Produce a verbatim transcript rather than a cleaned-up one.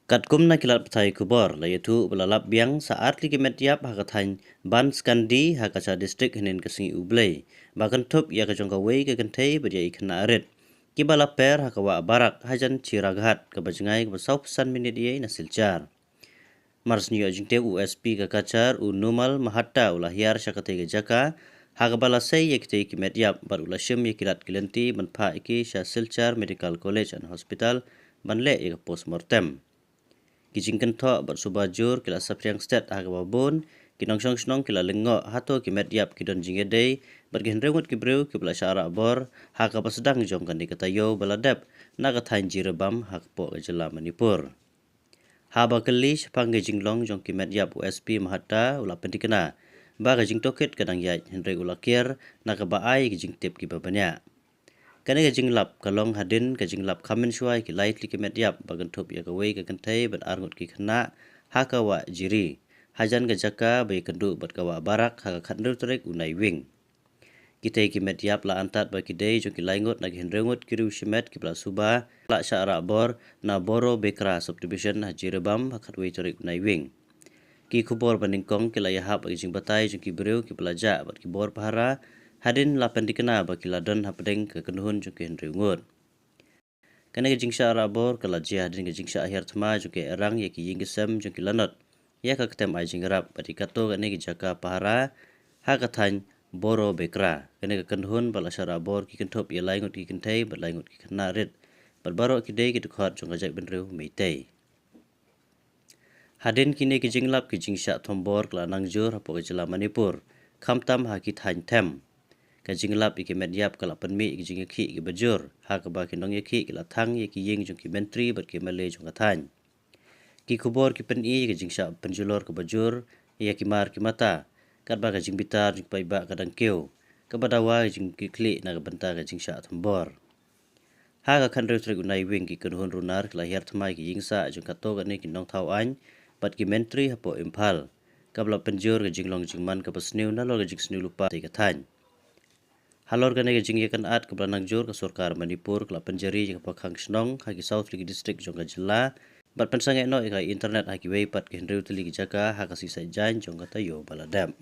Katkum na ki lad pathai khubor la ïathuh ba la lap biang sa ar tylli ki met ïap ha ka thaiñ Banskandi ha Cachar District hynnin ka sngi U Blei, ba kynthup ïa ka jong kawei ka kynthei bad ïa i khynnah rit, kiba la per ha ka wah barak hajan Chiraghat, kaba jngai kaba saw phew san minit ïa na Silchar. Mar shu ïoh jingtip, u S P ka Cachar, u Numal Mahatta, u la hiar sha katei ka jaka ha kaba la sei ïa kitei ki met ïap bad u la shim ïa ki lad ki lynti ban phah ïa ki sha Silchar Medical College and Hospital ban leh ïa ka post mortem. Ki jingkynthoh bad suba jur ki la saphriang stet ha kaba bun ki nongshong shnong ki la lyngngoh hato ki met ïap ki don jingïadei bad ki hynriew ngut ki briew kiba la shah rah bor ha kaba sdang jong kane ka taïew ba la dep na ka thaiñ Jiribam hapoh ka jylla Manipur. Haba kylli shaphang ka jinglong jong ki met ïap, u S P Mahatta u la pynthikna ba ka jingtohkit ka dang ïaid, hynrei u la kiar na kaba ai ki jingtip kiba bniah. Kane ka jinglap ka long hadien ka jinglap kham mynshuwa ïa ki lai tylli ki met ïap ba kynthup ïa kawei ka kynthei bad ar ngut ki khynnah ha ka wah Jiri, hajan ka jaka ba ïakynduh bad ka wah barak ha ka khathynriew tarik u Naiwieng. Kitei ki met ïap la antad ba ki dei jong ki lai ngut na ki hynriew ngut ki riew shimet kiba la suba la shah rah bor na Boro Bekra Subdivision ha Jiribam ha khatwei tarik u Naiwieng. Ki khubor ba nyngkong ki la ïahap ha ki jingbatai jong ki briew kiba la jah bad ki bor pahara, hadien la pynthikna ba ki la don hapdeng ka kynhun jong ki hynriew ngut. Kane ka jingshah rah bor ka la jia hadien ka jingshah hiar thma jong ki rangbah ïa ki ïing ki sem jong ki lanot ïa ka ktem ai jingïarap bad ïa katto katne ki jaka pahara ha ka thaiñ Boro Bekra. Kane ka kynhun ba la shah rah bor ki kynthup ïa lai ngut ki kynthei bad lai ngut ki khynnah rit, bad baroh ki dei ki dkhot jong ka jaitbynriew Meitei. Hadien kine ki jinglap, ki jingshah thombor ka la nang jur hapoh ka jylla Manipur, khamtam ha ki thaiñ them. Ka jinglap ïa ki met ïap ka la pynmih ïa ki jingïakhih kiba jur ha kaba ki nongïakhih ki la thang ïa ki ïing jong ki myntri bad ki M L A jong ka thaiñ. Ki khubor ki pyni ïa ka jingshah pynjulor kaba jur ïa ki mar ki mata, katba ka jingbitar jong ki paidbah ka dang kiew, kaba dawa ka jingkitkhlieh na ka bynta ka jingshah thombor. Ha ka khathynriew tarik u Naiwieng, ki kynhun runar ki la hiar thma ïa ki ïing sah jong katto katne ki nongthaw aiñ bad ki myntri hapoh Imphal, kaba la pynjur ka jinglong jingman kaba sniew nalor ka jingsniew lypa katei ka thaiñ. Halor kane ka jingïakynad kaba la nang jur, ka sorkar Manipur ka la pynjari ïa ka pakhang shnong ha ki saw tylli ki district jong ka jylla bad pynsangeh noh ïa ka internet ha kiwei pat ki hynriew tylli ki jaka ha ka sngi Saitjaiñ jong ka taïew ba la dep.